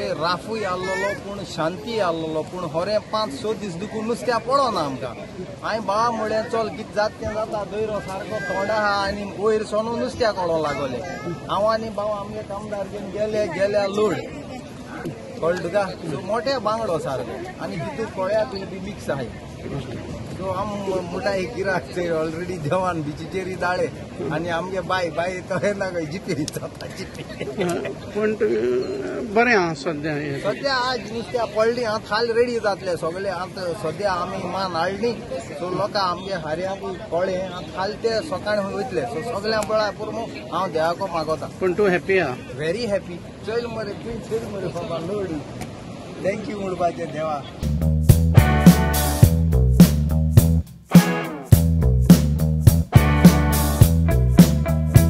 पळय राफूय आसलेलो पूण शांती आसलेलो पूण होरें 5-6 दीस दुखून नुस्त्या पडना आमकां. हांवें बाबा म्हळें चल कितें जाता तें जाता, दोयरो सारको तोंडा आहा आनी वयर सोनू नुस्त्या कोडो लागोले. हांव आनी भाव आमगे कामदार घेवन गेले गेल्या लोड कळ्ळें तुका. सो मोटे बांगडो सारको आनी तितूंत कोळ्या बी मिक्स आहाय. सो आम म्हणटा एक गिराक चोय ऑलरेडी देवान बिचीचेर दाळे आनी आमगे बाय बाय तशें नाका जिपे जाता जिपे. पूण बरें आहा सद्या सद्या आज नुस्त्या पडली आतां खाल रेडी जातले सगळे. आतां सद्या आमी मान हाडली सो लोकां आमगे हार्यांकूय कळ्ळें आतां खाल ते सकाळीं वयतले. सो सगळ्यां बळा पुरो हांव देवाको मागोता. पूण तूं हॅपी आहा? Very happy. चल मरे तूं चल मरे बाबा लोड thank you म्हणपाचें देवा.